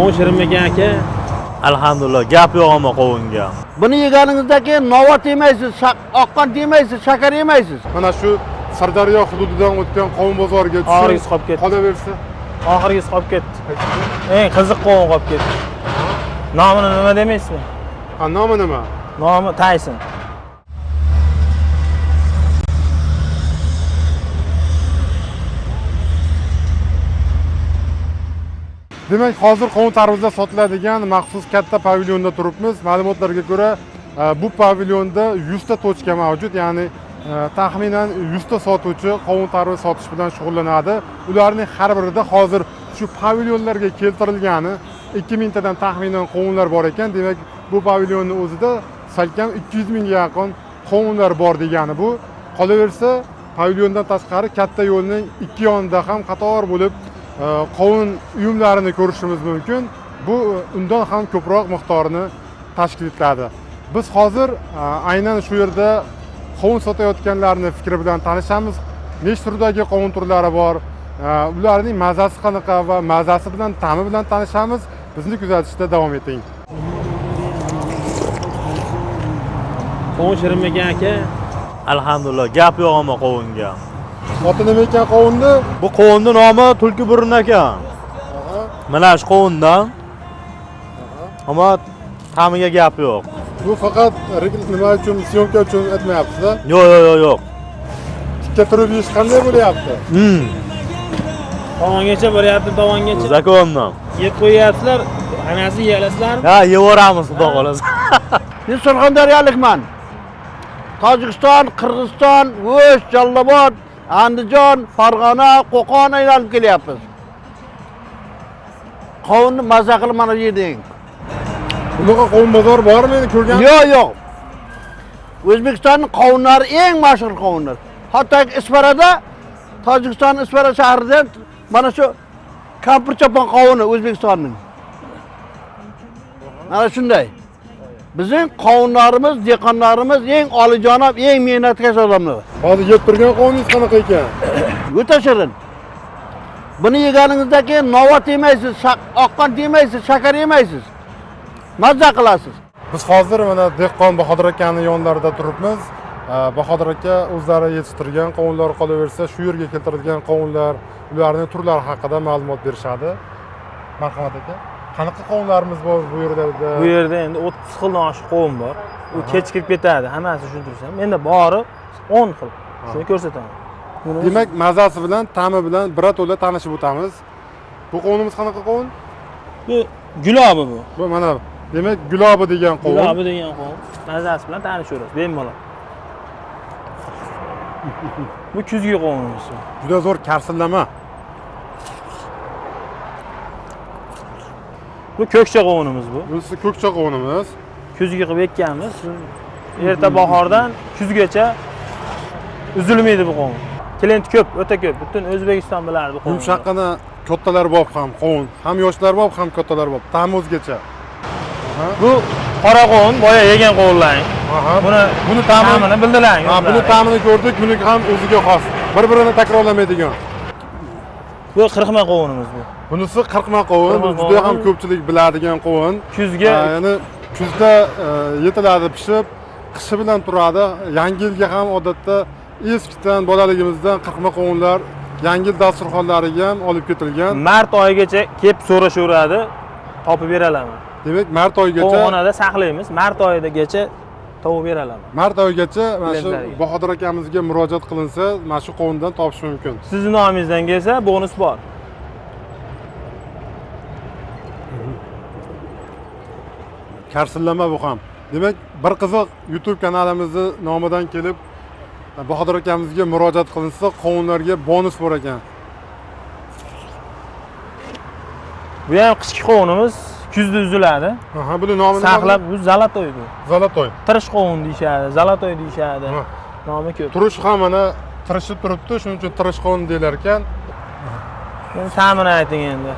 Qovun shirinmikan aka? Alhamdulillah, gap yo'q ammo qovunga. Buni yeganingizdan keyin novot yemaysiz, oqqon yemaysiz, shakar yemaysiz. Mana shu Sirdaryo hududidan o'tgan qovun bozoriga tushib, oxirgisi qolib ketdi. Qolaversa, oxirgisi qolib ketdi. Eng qiziq qovun qolib ketdi. Nomini nima demaysizmi? Ha, nomi nima? Nomi Tayson. Demak, hozir qovun tarvuzlar sotiladigan maxsus katta pavilyonda turibmiz. Ma'lumotlarga ko'ra, bu pavilyonda 100 ta tochka mavjud, ya'ni taxminan 100 ta sotuvchi qovun tarvuz sotish bilan shug'ullanadi. Ularning har birida hozir shu pavilyonlarga keltirilgani 2000 tadan taxminan qovunlar bor ekan. Demak, bu pavilyonning o'zida salkam 200 mingga yaqin qovunlar bor degani bu. Qolaversa, pavilyondan tashqari katta yo'lning ikki yonida ham qator bo'lib qovun uyumlarini ko'rishimiz mumkin. Bu undan ham ko'proq miqdorini tashkil etadi. Biz hozir aynan shu yerda qovun sotayotganlarning fikri bilan tanishamiz. Nechta turdagi qovun turlari bor, ularning mazasi qanaqa va mazasi bilan, ta'mi bilan tanishamiz. Bizni kuzatishda davom eting. Qovun shirinmikan aka? Alhamdulillah, gap yo'q ammo qovunga. Oti nima ekan qovunni? Bu qovunning nomi Tulkiburun ekan. Mana shu qovundan. Ammo ta'miga gap yo'q. Bu faqat nima uchun, syomka uchun aytmayapsiz-a? Yo'q, yo'q, yo'q, yo'q. Tikka turib yeyish qanday bo'lyapti? Tovongacha boryapti, tovongacha. Zakondan. Yeb qo'yapsizlar, hammasi yeyalasizlar. Ha, yevoramiz, xudo xolasa. Men Surxondaryolikman. Tojikiston, Qirg'iziston, O'sh, Jalolobod, Andijon, Farg'ona, Qo'qon aylanib kelyapmiz. Qovunni maza qilib mana yeding. Bunaqa qovun bozori bormi endi ko'rgan? Yo'q, yo'q. O'zbekistonning qovunlari eng mashhur qovunlar. Hattoki Isfarada, Tojikistonning Isfara shahrida mana shu kampir chopon qovuni O'zbekistonning. Mana shunday. Bizning qovunlarimiz, dehqonlarimiz eng olijanob, eng mehnatkash odamlar. Hozir yeb turgan qovuningiz qanaqa ekan? O'ta shirin. Buni yeganingizdan keyin novot yemaysiz, oqqon yemaysiz, shakar yemaysiz. Mazza qilasiz. Biz hozir mana dehqon Bahodir akaning yonlarida turibmiz. Bahodir aka o'zlari yetishtirgan qovunlar, qolaversa shu yerga keltirilgan qovunlar, ularning turlari haqida ma'lumot berishadi. Marhamat aka. Qanaqa qovunlarimiz bor bu yerda? Bu yerda endi 30 xildan oshiq qovun bor. U kechikib ketadi, hammasi tushuntirsam. Menda bori 10 xil. Shuni ko'rsataman. Demak, mazasi bilan, ta'mi bilan birato'la tanishib o'tamiz. Bu qovunimiz qanaqa qovun? Bu gulobi bu. Bu mana, demak, gulobi degan qovun. Gulobi degan qovun. Mazasi bilan tanishaverasiz, bemalol. Bu kuzgi qovunimiz. Juda zo'r karsillama. Bu ko'kcha qovunimiz bu. Bunisi ko'kcha qovunimiz. Kuzgi qilib ekkanmiz. Erta bahordan kuzgacha uzilmaydi bu qovun. Klient ko'p, o'ta ko'p. Butun O'zbekiston biladi bu qovunni. Yumshoqqina kattalar bop ham qovun, ham yoshlar bop, ham kattalar bop. Ta'mi o'zgacha. Bu qora qovun, boya yegan qovunlaring. Buni ta'mini bildilaring. Ha, buni ta'mini ko'rdik, buniki ham o'ziga xos. Bir-birini takrorlamaydigan. Bu qirqma qovunimiz bu. Bunisi qirqma qovun, bu juda ham ko'pchilik biladigan qovun. Kuzga, ya'ni kuzda yetiladi, pishib, qishi bilan turadi. Yangi yilga ham odatda eskidan bolaligimizdan qirqma qovunlar yangi yil dasturxonlariga ham olib ketilgan. Mart oyigacha kelib so'rashaveradi, topib beralaman. Demak, mart oyigacha qovunxonada saqlaymiz, mart oyigacha topib beralaman. Mart oyigacha mana shu Bahodir akamizga murojaat qilinsa, mana shu qovundan topish mumkin. Sizning nomingizdan kelsa, bonus bor. Karsillama bu ham. Demak, bir qiziq YouTube kanalimizni nomidan kelib Bahodir akamizga murojaat qilinsa, qovunlarga bonus bor ekan. Bu ham qishki qovunimiz, kuzda uziladi. Aha, buni nomi nima? Saqlab, bu zalatoy bu. Zalatoy. Tirish qovun deyishadi, zalatoy deyishadi. Nomi ko'p. Turish ham mana tirishib turibdi, shuning uchun tirish qovun deyilar ekan. Endi ta'mini ayting endi.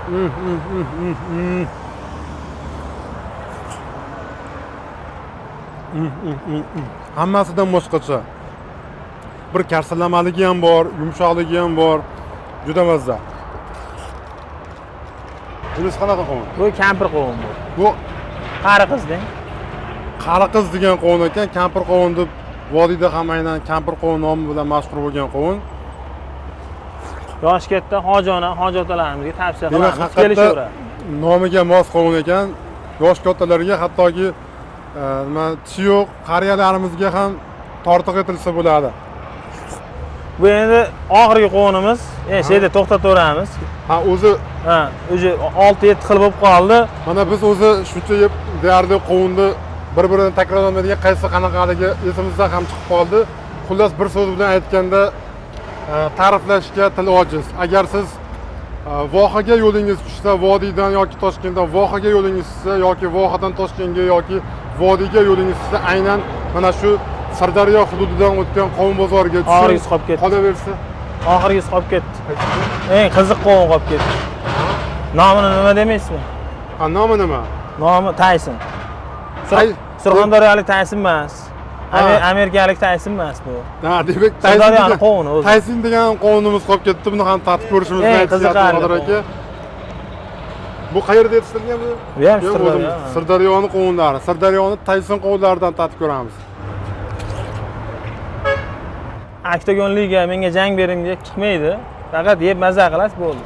Hammasidan boshqacha. Bir karsillamaligi ham bor, yumshoqligi ham bor. Juda mazza. Bunisi qanaqa qovun? Bu kampir qovun bu. Bu qari qiz deng. Qari qiz degan qovun ekan, kampir qovun deb vodiyda ham aynan kampir qovun nomi bilan mashhur bo'lgan qovun. Yoshi katta hoji ona, hoji otalarimizga tavsiya Demak, qilamiz, haqiqatda kelishaveradi. Nomiga mos qovun ekan. Yosh kattalarga hattoki nima tishi yo'q qariyalarimizga ham tortiq etilsa bo'ladi. Bu endi oxirgi qovunimiz. Endi shu yerda to'xtataveramiz. Ha, o'zi ha, o'zi 6-7 xil bo'lib qoldi. Mana biz o'zi shuncha yeb deyarli qovunni bir-birini takrorlanmaydigan qaysi qanaqaligi esimizdan ham chiqib qoldi. Xullas, bir so'z bilan aytganda, ta'riflashga til ojiz. Agar siz vohaga yo'lingiz tushsa, vodiydan yoki Toshkentdan vohaga yo'lingiz tushsa yoki vohadan Toshkentga yoki vodiyga yo'lingiz tushsa, aynan mana shu Sirdaryo hududidan o'tgan qovun bozoriga tushib, Oxirgisi qolib ketdi. Qolaversa, oxirgisi qolib ketdi. Eng qiziq qovun qolib ketdi. Nomini nima demaysizmi? Ha, nomi nima? Nomi Tayson. Surxondaryolik Tayson emas. Amerikalik Tayson emas bu. Ha, demak Tayson Sirdaryoni qovuni o'zi. Tayson degan qovunimiz qolib ketdi. Buni ham tatib ko'rishimizni Eng aytishyapti qiziqarli Bahodir aka. Bu qayerda yetishtirilgan bu? Bu ham Yo'q, Sirdaryo. o'zimiz Sirdaryoni qovunlari, Sirdaryoni Tayson qovunlaridan tatib ko'ramiz. Oktagon liga menga jang bering deb chiqmaydi. Faqat yeb maza qilasiz bo'ldi.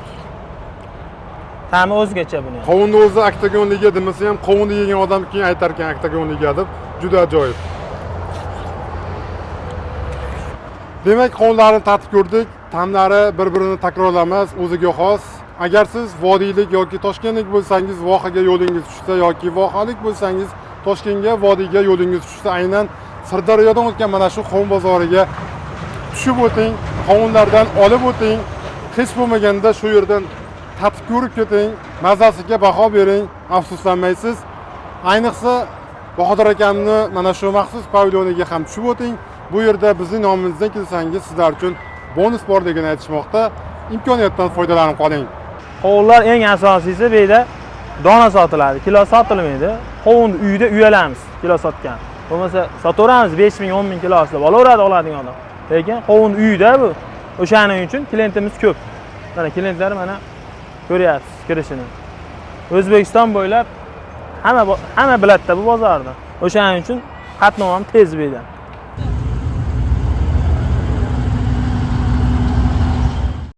Ta'mi o'zgacha buni. Qovunni o'zi oktagon liga demasa ham qovunni yegan odam keyin aytar ekan oktagon liga deb, juda ajoyib. Demak, qovunlarni tatib ko'rdik. Ta'mlari bir-birini takrorlamas, o'ziga xos. Agar siz vodiylik yoki toshkentlik bo'lsangiz, vohaga yo'lingiz tushsa yoki vohalik bo'lsangiz, Toshkentga, vodiyga yo'lingiz tushsa, aynan Sirdaryodan o'tgan mana shu qovun bozoriga tushib o'ting, qovunlardan olib o'ting. Hech bo'lmaganda shu yerdan tatib ko'rib keting, mazasiga baho bering, afsuslanmaysiz. Ayniqsa Bahodir akamni mana shu maxsus pavilyoniga ham tushib o'ting. Bu yerda bizning nomimizdan kelsangiz sizlar uchun bonus borligini aytishmoqda. Imkoniyatdan foydalanib qoling. Qovunlar eng asosiysi bu yerda dona sotiladi, kilo sotilmaydi. Qovunni uyda uyalamiz kilo sotgan. Bo'lmasa sotaveramiz 5 ming, 10 ming kilosida olaveradi oladigan odam. Lekin qovun uyda bu. O'shaning uchun klientimiz ko'p. Mana klientlar mana ko'ryapsiz kirishini. O'zbekiston bo'ylab hamma biladida bu bozorni. O'shaning uchun qatnov ham tez bu yerda.